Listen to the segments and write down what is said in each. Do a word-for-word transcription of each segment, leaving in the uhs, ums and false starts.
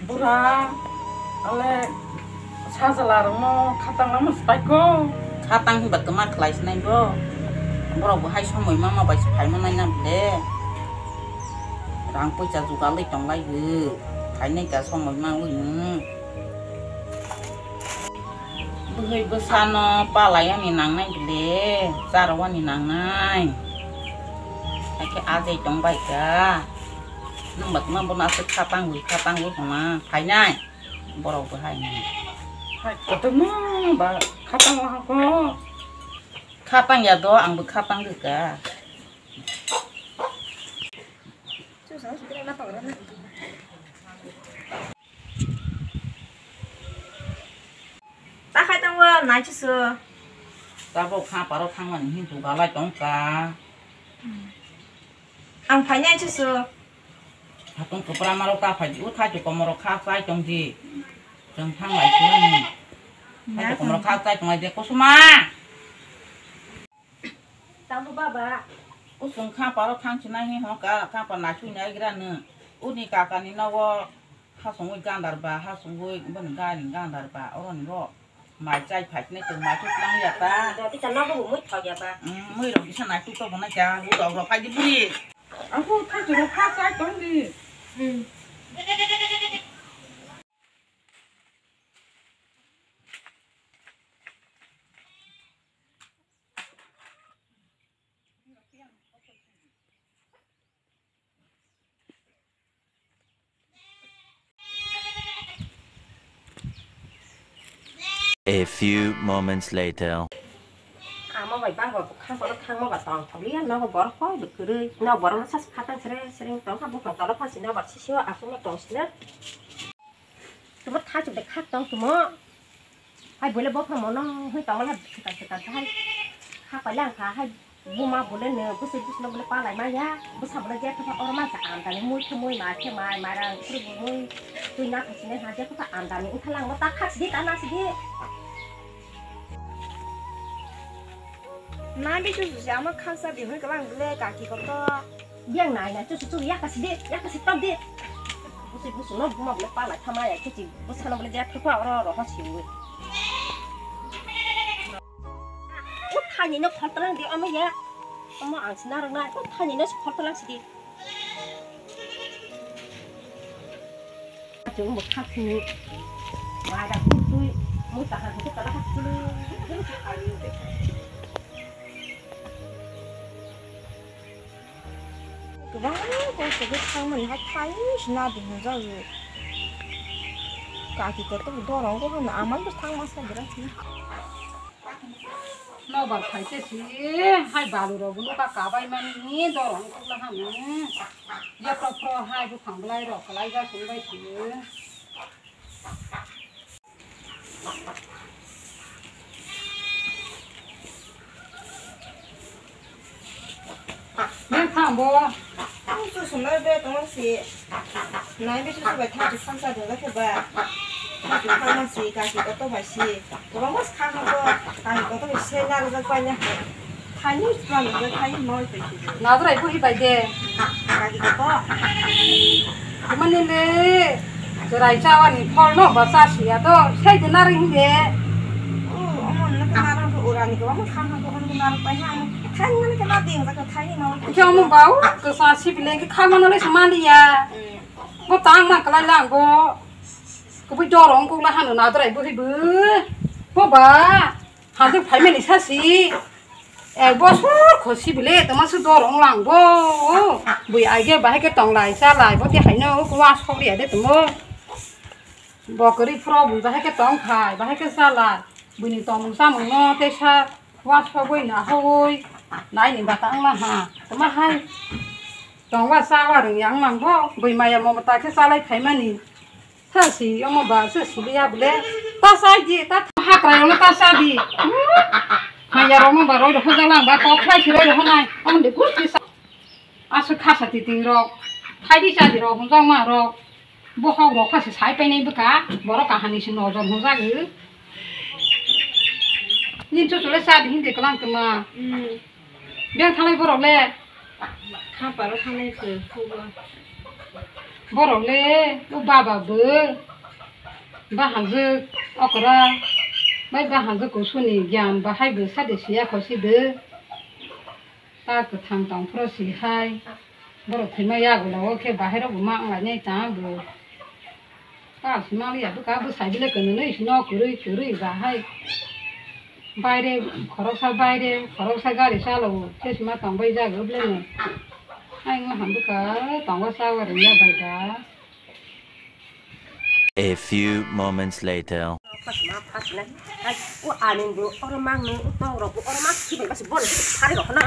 Bura, ale sajala rokno khatang lama swpaiko. Khatang hinba kwma khlai sinai bo. Borok bo hai somoi mama bai se phaima nai na bole. Rang poisa jugalwi tonglai bo. Phainai ka somoi ma wi nung. Bwhwi bwsano palai ani nangnai bole, charwani nangnai. Hakhe ajai tongbai kha. Nwng ba tongma bono aswk kha tangwi, kha tangwi tongma phainai. Borok bo hai nai. Hai, kotorma ba kha tangma hakho. Kha tangya do, ang bo kha tangwi kha. Ta khai tangwa nai chusu. Tabok kha paro thangmani hin tu galai tong ka. Ang phai nai chusu. Hatung kupra maro ta phai di, u thai tu komoro kha chai tong di. Chwng thang lai si ni. Thai tu komoro kha chai tong lai de kusuma. Tamo baba. Kusung kha paro thang sinai hi ho ka, kha pa na chui nai gra nw. Uni kaka ni nogo ha sungui gandar ba, ha sungui bani gari gandar ba, oro ni bo. Mai chai phai sinai chwng mai tu tlang ya ta. Dati ta nogo bo mui thok ya ba. Mm, mui rok bisa nai tu to bo na cha, u rok rok phai di buri. Aku thai tu rok kha chai tong di. Mm. A few moments later. Amo bai bang bo khang kono thangma ba tong thok liya, nogo borok koi bo kwrwi, no borok no sas khatang sere sere tong kha, buphang tolo phasi no ba sisi o aswk no tong sile. Tumo thachuk de khak tong tumo. Hai bole bophang mono hoi tong le thikar thikar hai. Kha paila ang kha hai buma bole ne bwsai bwsai no bole palai maya. Bwsa bole je kha oro ma sa ang tani mui khe mui ma khe mai mai rang khe mui. Tui na khasine ha je kha ang tani wngkha lang ta khak sidi ta na sidi. Nai bi chuchu se ama khaksa bihoi kwbang bwle kaki koto. Biyang nai nai chuchu chuchu yaka sidi, yaka si tap di. Busi busu no buma bwle pala thama ya kichi bwsano bwle jaya phekwa oro oro ho siwi. O thani no phaltalang di omo ya. Omo ang sina rok nai o thani no phaltalang sidi. Chung bo khak sini. Mai da khuk tui. Mui ta ha khuk ta ha khuk. Kwbang kosto khe thangmani hai thai sina di hwnjago. Kaki kotor dorong ko hano amai bo thangma sa gira sini. Nobar phaikhe si hai balu rok bo nuka kabai mani dorong kokla hano. Yapra pro hai buphang belai rok kwlai ja sung bai si. Beng thang bo. Ang susumna be tongma si. Nai be susu bai thang khang sa dong khe ba. Thang khang si kaki kotor bai si. Kwbangma khang bo kaki kotor bai se na rwjak bai le. Thani plan rwjak thani moi twi si. Nadrai buhi bai de. Kaki kotor. Mani le, chwrai chawani pholno ba cha siya to, sai de nari hinde. O, omo no to naro to urani ko, omo kham kham ko, omo naro pai ha, omo thai mani ke na ding, ka thai no. Ke omo bau, ke sa si bile ke kham no le sa mani ya. Mm. Bo tang ma kala lang bo. Ko bui dorong ko la hanu na drai bo hi bu. Bo ba. Hadu phaimani sasi. Ek bosor khosi bile tama su dorong lang bo. Bui aige bahai ke tong lai sa lai bo te haino ko wa sok ya de tumo. Bokori phro bui bahai ke tong khai, bahai ke sa lai. Bui ni tong sa mung no te sa wa sok bui na hoi. Nai ni bata ang la ha. Tama hai. Tong wa sa wa rung yang lang bo. Bui maya mo ta ke sa lai phaimani. Sasi, omo ba, se suliya bole. Ta sai di, ta hakrai ono ta sa di. Maya romo ba roi roho jalang ba, kok khai si roi roho nai. Omo de gusti sa. Asu khasa titing rok. Khai di sa di rok, hunjang ma rok. Bohok rok khasi sai painai bwkha. Borok kahani si nojor hunjak. Nin chuchule sa di hindi kelang kema. Beng thalai borok le. Khaparo thanai se, hugo. Borok le o baba bo bahanjwk okra bai bahanjwk kusuni giyan bahai bo sade siya khosi de. Ta kwthang tong phro si hai. Borok thwima yagulo o khe bahai rok bo ma wng lai nai ta bo. Ta si ma ya bwkha bwsai bile kwnwi no isi no kwrwi kwrwi bahai. Baire khoroksa baire khoroksa gari chalo o khe si ma tong bai jago bile no. Ai wngkha bwkha tongo chago rwya bai da. A few moments later. Phasma phasna. Ai, o ani bo oro mang no, o tong rok bo oro mang si bai basi bol phari rok na.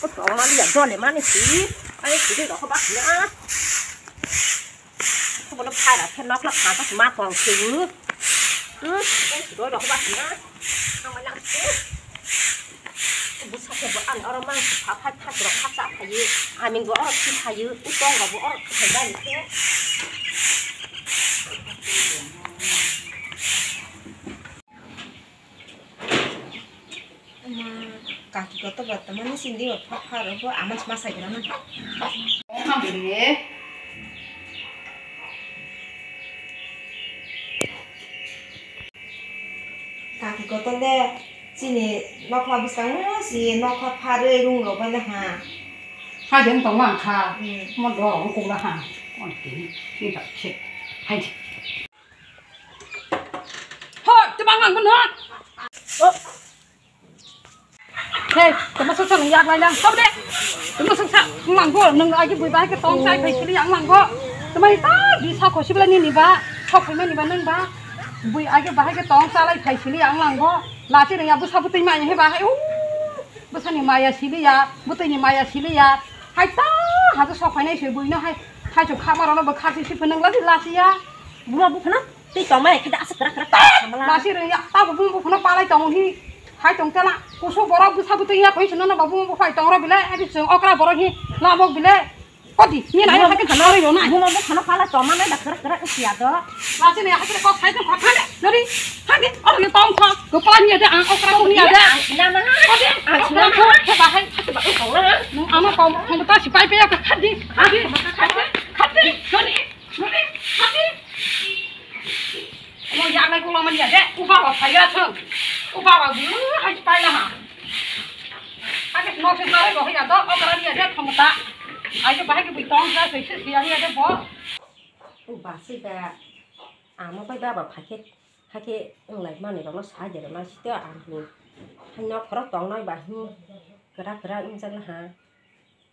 O tong mani ya dole mani si. Ai, si rok ba na. Ko bolo phara khe nok nok kha basi ma tong si. Hmm? Ai, si rok ba na. Tong lang si. Bwsa khe bo ani oro mang pha phai phai rok kha cha phaio. Ani bo oro khi phaio. U tong rok bo oro khi phai bani khe. Ama kaki kotor ba tamani sindi ba pha pha rok bo ama ma sai gra na. Ong ham bini. Kaki kotor le chini nokla bwskango si nokla pharwi rung rok bai ha. Haideng tongma ang kha. Hmm. Mo do ang kung la ha. Kon tini ni ta che. Hai. Ho, tebang ang no. Oh. Hei, tama soksa nung yak lai lang, sab de. Tama soksa nung lang go, nung agi bui bahai ke tong sai phai sili yang lang go. Tama ita bisa ko sibla ni ni ba, sok phai mani ba nung ba. Bui agi bahai ke tong sa lai phai sili yang lang go. Lasi nung ya busa butui mai he bahai. Uh, busa ni maya sili ya, butui ni maya sili ya. Hai ta, ha to sok phai nai sui bui no hai. Hai chuk khamar ono bo khasi si phunung lasi lasi ya. Buma buphana. Tei tongmani khe da aswk kwrak kwrak ta samala. Lasi rwya, tabo bung buphano palai tongo hi. Hai tong tela, kusu borok bwsa bwtwi ya koi sino no ba bung buphai tong ro bile, adi chwng okra borok hi lamok bile. Kodi, ni nai Buma hai buphano, khanari ro nai. Buma buphano palai tongmani da kwrak kwrak wngya do. Lasi ni hai kok sai tong kha thane, nori, thane, oro ni tong kha, ko pala ni ada, ang okra ni ada. Ang sina na. Kodi, ang sina okra na. Khe bahai, khe bahai tong na. Nung ama tong, tong ta sipai pe ya kha di, kha di, kha di, kha di, nori. Nuni, hati. Omo yaknai kula mani ya de, uba ba phaiya thung. Uba ba bu hai paila ha. Hake nok se nare roh ya do, okra ni ya de thongta. Ai ke bahai ke bui tong sa se se ya ni ya de bo. Uba se da. Amo bai baba phakhe, hake unglai mani rokno sai de rokna sito ang ni. Hai nok khorok tongnai ba hi. Kra kra ungjak ha.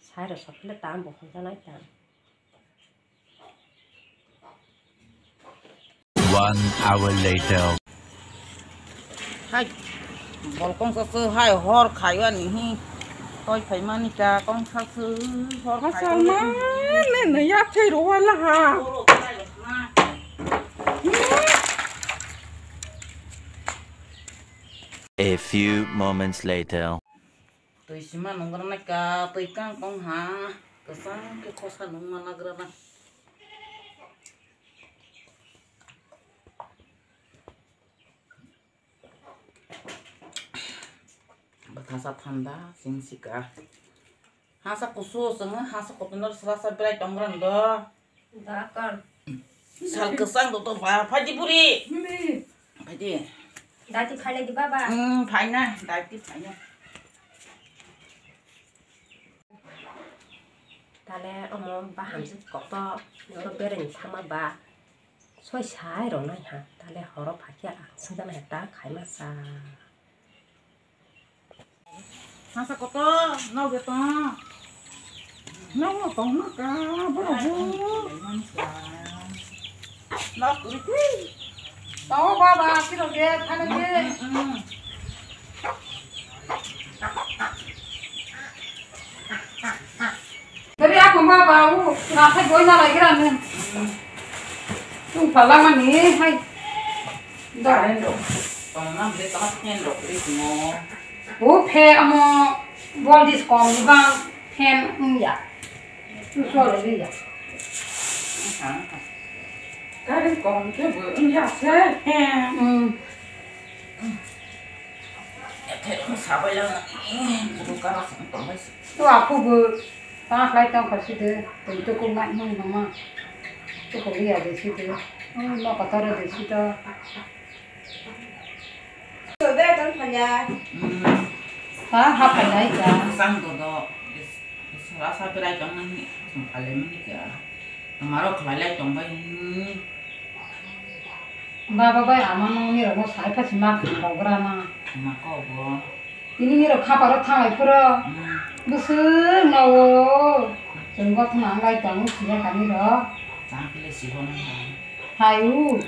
Sai ro sokle tam bo hongjanai tam. One hour later. Hai, bol kongsa se hai hor khaiwa ni hi. Toi phaimani ka kongsa se hor khaiwa. Asal ma ne ne ya thei ro wala ha. A few moments later. Twi sima nungrana ka, twi kang tong ha, kwchang khe khosa nungma nagrana. Bwthasa thanda, sing sika. Hasa kusu, swngo hasa kotorno sra sra belai tong rang do. Dakar. Sal kwchang do to ba, phaidi buri. Hindi. Phaidi. Dati phailai di baba. Hmm, phaina, dati phaina. Tale omo bahamjwk kotor, oro bereni thangma ba. Soi sai ronai ha, tale horo phakhe ang swngjana ha ta khaima sa. Hasa koto, no beto. No tong no ka, bro bu. No kuri kui. Tao baba, kiro ge, thana ge. Dari aku baba, u, rasa goi na lagi rame. Tung pala mani, hai. Dai. Tongna bwle tongma phen rok ri tongmo. O phe amo voltage kom ni bang phen wngya. Solo liya. Aha. Current kom khe bo wngya se. Hmm. Ethai rok sabai lang. Kudu kara sang tongbai se. To aku bo Ta khlai tong kha sidi, twi tukuk nai nung nungma. Tukuk liya de sidi. Oh, no kotor de sidi. Hmm. Ta ha phainai ka. Sang do do. Is, is rasa berai tong nang ni. Sung khalai mani ka. Amaro khlai lai tong bai. Hmm. Baba bai ama nung ni rok no sai pha si ma khang rok gra na. Ma ko bo. Tini nirok khaparo thanglai phuru. Hmm. Bwswk nogo. Chwng gothono wnglai tongo siya kha nirok. Chakle sibo nang ba. Hai u.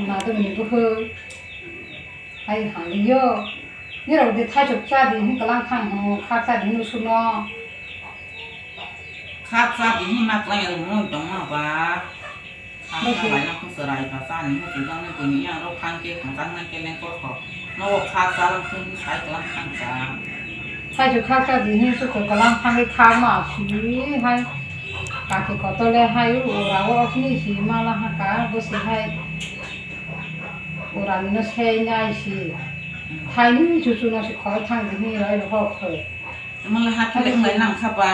Nadumni bukhuk. Hai haliyo. Nirok de thaichuk cha di hin kwlang thang hwnwi khak cha di hin usukno. Khak cha di hin ma kwlang ya mung tongma ba. Khaksa bai nang khwsa rai ba chani muchung jang nai tini yang rok thang ke khang jang nai ke leng kor kor. Nogo khaksa lang thung sai kwlang khang cha. Sai chu khaksa di hin su kwlang lang thang ke khak ma si hai. Kaki kotole hai u ura o okni si ma la ha ka bo si hai. Ura ni no sei nai si. Thai ni chu chu no si khoi thang di hin roi ro hok khoi. Mala ha kile ngai nang kha ba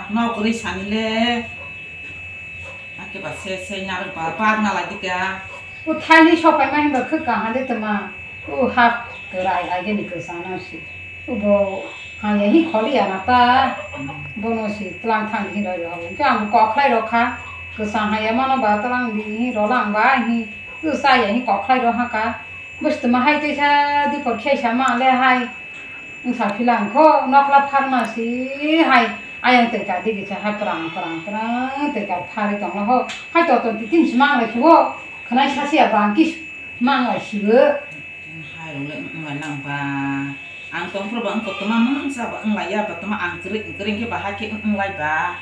nok ri sani le. Ake ba se se nyarwk ba bak na lai dika. O thaini sopai ma hinba khwk kaham de tama. O hap kwrai aigeni kwchana si. O bo haya hi kholi ya na ta. Bono si tlang thang hi roi rok. Ke ang kokhlai rok kha. Kwchang haya mano ba tlang di hi rolang ba hi. O sa ya hi kokhlai rok ha ka. Bwswtwma hai teisa dipor khe sama le hai. Wngsa philang kho nokla pharma si hai. Ayang tei ka digi cha hai prang prang prang tei ka phari tongla ho. Hai to to titin si mang lai khibo. Khnai sa si abang kis mang lai si bo. Hai rung le wng lai nang ba. Ang tong phuru ba wng koktoma mung sa ba wng lai ya ba toma ang kri kri khe ba hai khe wng lai ba.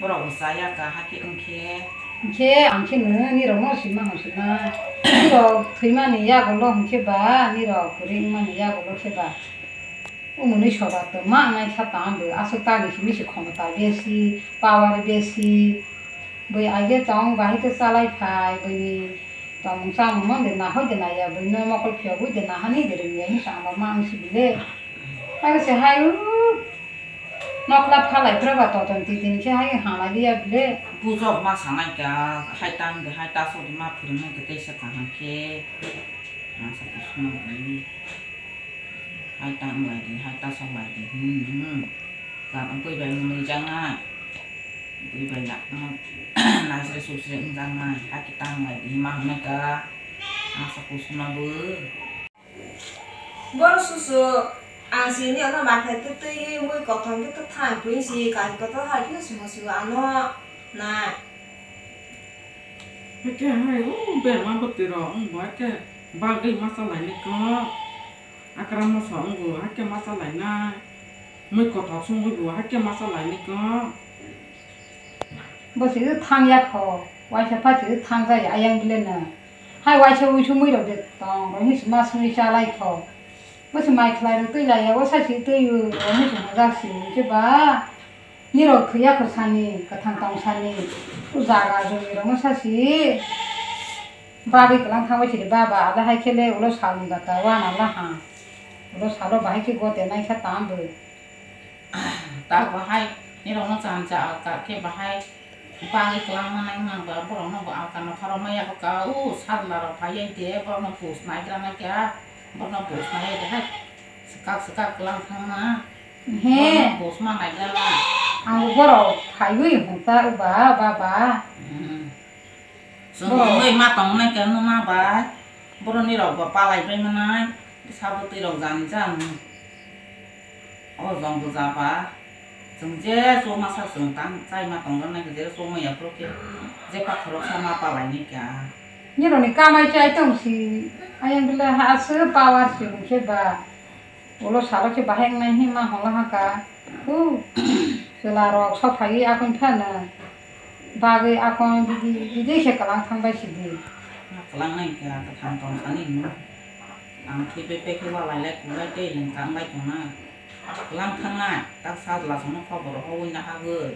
Borok bo chaya ka hakhe wngkhe. Hinkhe ang khe nwng nirokno sima hwn sima. Nirok thwimani yagulo hinkhe ba nirok kwrwi wngmani yagulo khe ba. Umuni soba twma wngnai kha tamo bo aswk tani simi se khomota besi, power besi. Bui aige tong bahai khe chalai phai buini tongmung chamung no de nahoi de naiya buino mokol phiyogwi de nahani de rwngya hinsa ang ba ma wng sibile. Age se hai. Nokla phalai phra ba toton titin khe hai hamaliya bile. Bujok ma sanai ka, hai tang de, hai ta sodi ma phwrwng nai de, teisa kaham khe. Ma sa kusuno bali. Hai tang lai de, hai ta sok lai de. Hmm, hmm. Ka bui bai mui jang nai. Bui bai na, na sre su sre wng jang nai. Hai ki tang lai de, ma hwnai ka. Ma sa kusuno bo. Boro susu ang sini ono mathai twi twi mui kothom khe twthang twi si kari kotor hai phino simo sio ano na. Hake hai o berma bwtwi rok wng bo hake bagwi masa lainai kok. Akra moso wng bo hake masa lainai. Mui kothok songwi bo hake masa lainai kok. Bo se thang ya kho, waisa pha se thang jaya ayang bile no. Hai waisa uisu mui rok de tong, rok hinsi ma songwi cha lai kho. Bo se mai khlai rok twi lai ya, bo sa se twi o, rok hinsi hojak se, hinkhe ba. Nirok thwi ya kho sani, kwthang tong sani, o jaga jumi rok no sa se. Bagwi kwlang thang bai se de baba, ada hai khe le ulo sal ni bata wana la ha. Ulo salo bahai khe gote nai kha tam bo. Ta bahai, nirokno chan cha alka khe bahai, bagwi kwlangma nang nang ba, borokno bo alka nokha rok maya bwkha, o sarla rok phaiya de, borokno post naigra naikha, borokno post naiya de hai, swkak swkak kwlang thangma. He. Borokno post ma naigra na. Ang borok phaiwi hwnta ba, ba, ba. Hmm. Chwng wngwi ma tongnai khe wngma bai, boroni rok bo palai pai manai, sabo twi rok jani jani. O jong bo jaba, chwng je chuma sa chwng tang chai ma tong nai khe je chuma ya phuru khe je pa khorok sa ma palai ni kha. Nironi kamai chai tong si, ayang bile ha aswk power si hwn khe ba. Ulo salo khe bahai wngnai hinma hwnla haka. Hu. Chwla rok sok phaiwi akon phano. Bagwi akon bidi bidi khe kwlang thang bai sidi. Kwlang nai kha kwthang tong sani hinwi. Ang khe bebak khe walai lai kulai tei lwng kang lai tong na. Kwlang thang nai tak sajla songno khobor rok hogwi na hagwi.